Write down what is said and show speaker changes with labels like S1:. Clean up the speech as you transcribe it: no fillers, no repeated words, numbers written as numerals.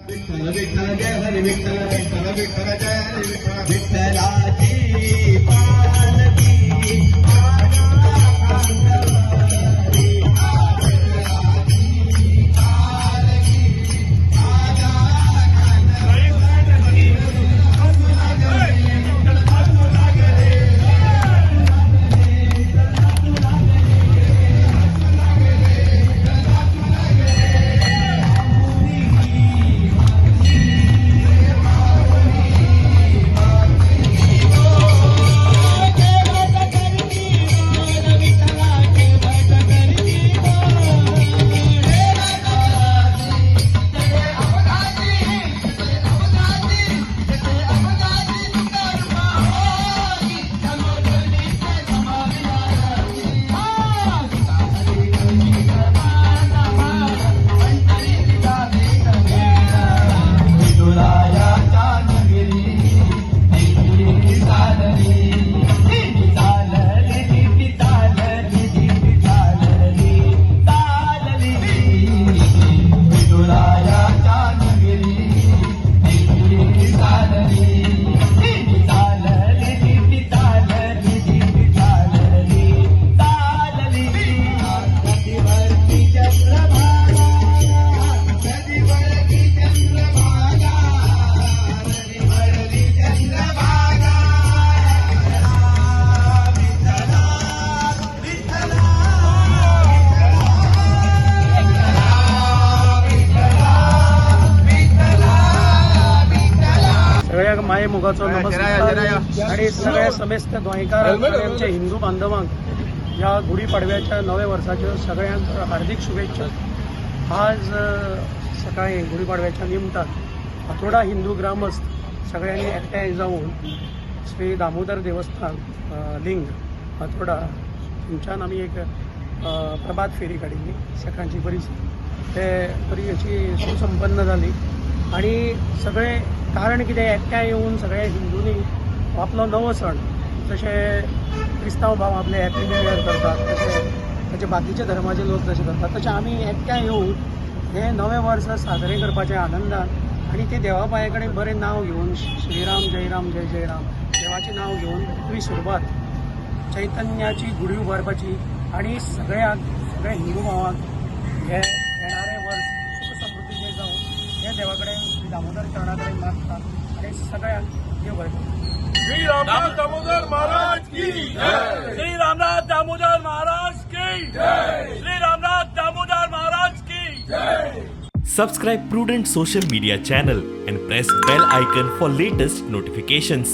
S1: विठ्ठल विठ्ठल जय हरी विठ्ठल विठ्ठल विठ्ठल जय हरी विठ्ठल विठ्ठलाची पालखी माझ्या कांधवरी. विठ्ठलाची पालखी माझ्या कांधवरी. हसू लागले, विठ्ठल हसू लागले. हसू लागले, हसू लागले, विठ्ठल हसू लागले. विठुरायाच्या नगरी दिंडी चालली, दिंडी चालली, दिंडी चालली, दिंडी चालली, चालली. विठुरायाच्या नगरी दिंडी चालली, दिंडी चालली, दिंडी चालली, दिंडी चालली, चालली. नदीवरती चंद्रभागा, नदीवरती चंद्रभागा, नदीवरती चंद्रभागा. विठ्ठला विठ्ठला विठ्ठला विठ्ठला विठ्ठला.
S2: सगळ्या मायेमोगाचो नमस्कार आणि सगळ्या समेस्त गोंयकारांक आनी आमच्या हिंदू बांधवांक ह्या गुढी पाडव्याच्या नव्या वर्साच्यो सगळ्यांक हार्दीक शुभेच्छा. आज सकाळी गुढीपाडव्याच्या निमतान फातोडा हिंदू ग्रामस्थ सगळ्यांनी एकठांय जावन श्री दामोदर देवस्थान लिंग फातोडा थंयच्यान आमी एक प्रभात फेरी काडिल्ली. सकाळची बरी ते बरी अशी सुसंपन्न जाली आणि सगळे कारण कितें, एकठांय येवन सगळे हिंदूंनी आपलो नवो सण, जशे क्रिस्तांव भाव आपले हॅपी न्यू इयर करतात, तशे तशे बाकीचे धर्माचे लोक जशे करतात, तशे आमी एकठांय येवन हें नवें वर्स साजरें करपाचें आनंदान आनी ते देवा पांया कडेन बरें नांव घेवन, श्रीराम जय राम जय जय राम देवाचें नांव घेवन आपली सुरवात चैतन्याची गुडी उबारपाची आनी सगळ्यांक, सगळ्या हिंदू भावांक हे येणारें वर्स सुख समृद्धीचें जावं हे देवा कडेन, श्री दामोदर चरणा कडेन मागता आनी सगळ्यांक देव बरें करूं.
S3: श्री रामनाथ दामोदर महाराज की जय!
S4: श्री रामनाथ दामोदर महाराज की जय! श्री रामनाथ दामोदर महाराज की जय!
S5: Subscribe Prudent Social Media channel and press bell icon for latest notifications.